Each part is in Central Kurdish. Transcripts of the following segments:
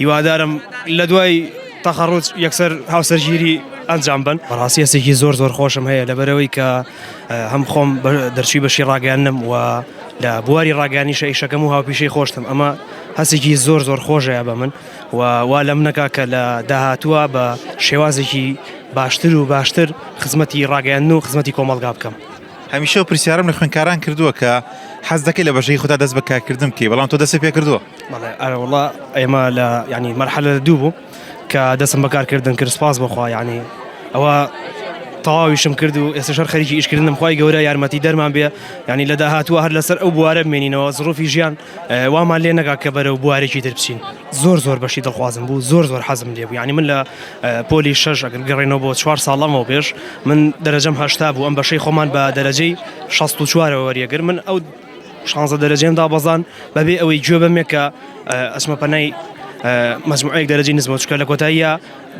هیوادارم لە دوای تەخەڕوج یەکسەر هاوسەرگیری ئەنجام بن. بەڕاستی هەستێکی زۆر زۆر خۆشم هەیە لەبەرئەوەی کە هەم خۆم دەرچووی بەشی ڕاگەیاندنم و لە بواری ڕاگەیاندنیشە ئیشەکەم و هاوپیشەی خۆشتم ئەمە هەستێکی زۆر زۆر خۆشەیە بە من و وا لەم نەکا کە لە داهاتووە بە شێوازێکی باشتر و باشتر خزمەتی ڕاگەیاندن و خزمەتی کۆمەڵگا بکەم. هەمیشە ئەو پرسیارەم لە خوێندکاران کردووە کە حەز دەکەی لە بەشەکەی خۆتا دەست بە کارکردن بکەی بەڵام تۆ دەستت پێ کردووە؟ بەڵێ ئەرێ وەڵا ئێمە لە یانی مەرحەلە دوو بوو کە دەستم بە کارکردن کرد سپاس بۆ خوا یانی ئەوە تەواویشم کرد و ئێستاش هەر خەریکی ئیشکردنم خوای گەورە یارمەتی دەرمان بێ یانی لە داهاتووە هەر لەسەر ئەو بوارە بمێنینەوە زڕوفی ژیان وامان لێ نەکا کە بەرەو بوارێکی تر بچین زۆر زۆر بەشی دڵخوازم بوو زۆر زۆر حەزم لێ بوو یانی من لە پۆلی شەش ئەگەر گەڕێنەوە بۆ چوار ساڵ لەمەوە پێش من دەرەجەم هەشتا بوو ئەم بەشەی خۆمان بە دەرەجەی 64ەوە وەریەگر من ئەو شانزە دەرەجەم دابەزان بەبێ ئەوەی گوێ بەمێ کە ئەچمە پەنای مەجموعەیەک دەرەجەی نزمەوە چونکە لە کۆتاییە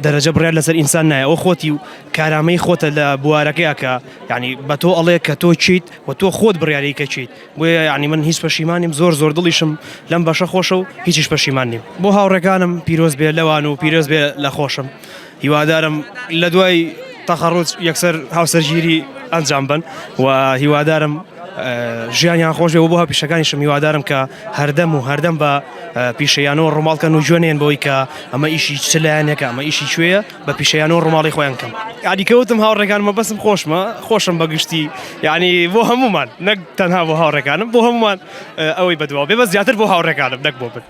دەرەجە بڕیار لەسەر ئینسان نایە ئەوە خۆتی و کارامەی خۆتە لە بوارەکەیە کە یعنی بە تۆ ئەڵێ کە تۆ چیت و تۆ خۆت بڕیاری کە چیت بۆیە یعنی من هیچ پەشیمان نیم زۆر زۆر دڵیشم لەم بەشە خۆشە و هیچیش پەشیمان نیم بۆ هاوڕێکانم پیرۆز بێ لەوان و پیرۆز بێ لە خۆشم هیوادارم لە دوای تەخەڕوج یەکسەر هاوسەرگیری ئەنجام بن و هیوادارم ژیانیان خۆش بێ و بۆ هاوپیشەکانیشم هیوادارم کە هەردەم و هەردەم بە پیشەیانەوە ڕووماڵکەن و جوێنێن بۆی کە ئەمە ئیشی چ لایەنێکە ئەمە ئیشی کوێیە بە پیشەیانەوە ڕووماڵی خۆیان کەم یعنی کەوتم هاوڕێکانمە بەسم خۆشمە خۆشم بە گشتی یعنی بۆ هەمومان نەک تەنها بۆ هاوڕێکانم بۆ هەمومان ئەوەی بەدوا بێ بە زیاتر بۆ هاوڕێکانم نەک بۆ من.